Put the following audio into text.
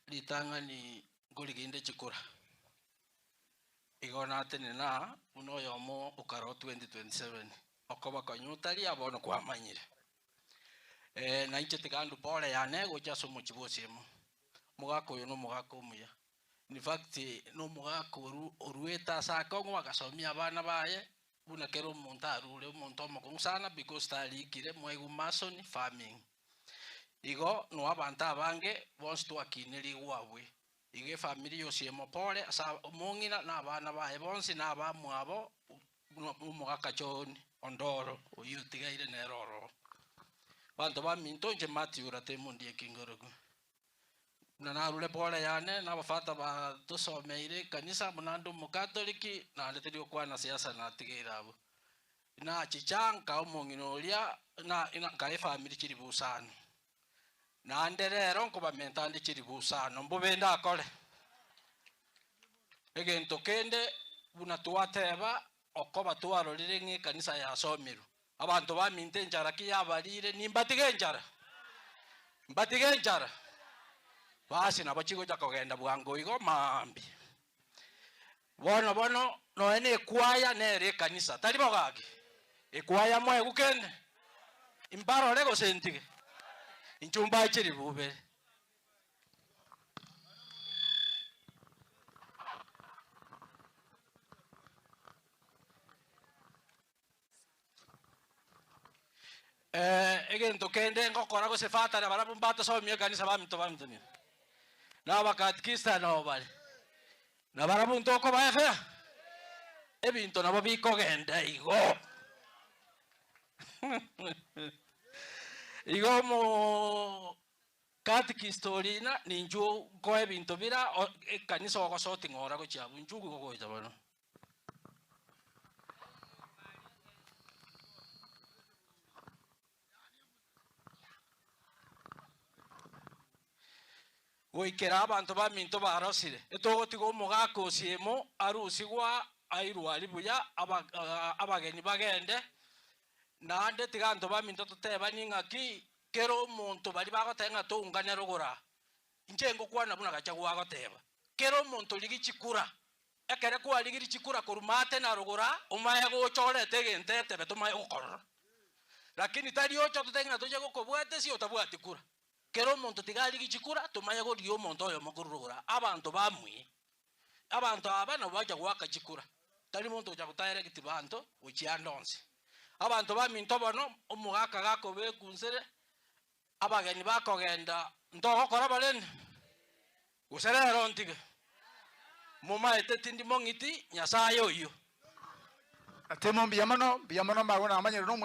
Ritang'ani nkorigia inde chikura, igo natenena aa buna oyomo okare o 2027, okoba konya otari aa bono kwamanyire. Na inche tiga ndue pole yane gocha ase omochie bwa Osiemo. Omogaka oyo na omogaka omuya, in fact na omogaka oru oruete ase akong'u agasomia abana baye, buna kera omonto arure, omonto omokong'u sana because tarikire mwaigwa mason farming. Igo noo abanto abange bonsi twakinerigwe abwe. Igo efamiri ya Osiemo pore ase omong'ina na abana baye bonsi na abamwabo buna omogaka John Ondoro oyio otigaire nere ororo. Abanto baminto inche Mathew Ratemo Ondieki Ngoroku. Buna narure pore yane na abafata batosomeire ekanisa buna nde omokatoliki naende teri gokwana siasa natigeire abwo. Nachicha nkaa omong'ina oria na nkaa efamiri chilifu isano. Naende rero nkobamenta ande chilifu isano mbobe ndakore. Egento kende buna twateba okoba twarorire ng'a ekanisa yasomirwe. Abanto baminto enchara ki yabarire, nimbatige enchara? Mbatige enchara? Basi nabo chigocha kogenda bwango igo maambia. Bono bono nonya na ekwaya nere ekanisa, tari bo gaki? Ekwaya moegwe kende? Imbarore gose ntige? Inchuo mbae chiribubere. Egento kende ngokora gose father na barabwo mbatosomia ekanisa baminto baminto nigo, na abakatikista nabo bare, na barabwo ntokobaa efare, ebinto nabo bikogenda igo. Igo omokatikista oria ina ninchuo nkoe ebinto bira ekanisa ogosoa ting'ora gochia abwo, inchuo gogocha bono. Goikera abanto baminto barosire, etogotiga omogaka osiemo arusigwa airwe aria buya, abageni bagende, naende tiga abanto baminto totebanie ng'aki kera omonto baria bagoteba ng'a toungane rogoro aa. Inche ngokwana buna Gachagua agoteba, kera omonto rigia chikura Ekero kwarigirie chikura korwa maate na rogoro omaye gocha orete egento etebe tomaye gokorora. Lakini tari ocha ototebie ng'a toche gokobwata ase otabwati kura. Kera omonto tiga arigie chikura tomaye gorigia omonto oyomo korwa rogoro abanto bamwie. Abanto aba nabo bacha goaka chikura, tari monto ocha godirect banto gochia ande onsi. Abanto baminto bono omogaka gakobekwa nsere, abageni bakogenda ntogokora barende? Gose rero ntige? Momaete tindi mong'iti Nyasae oyio. Atemo mbuya mono, mbuya mono mbago namanyire nomwe.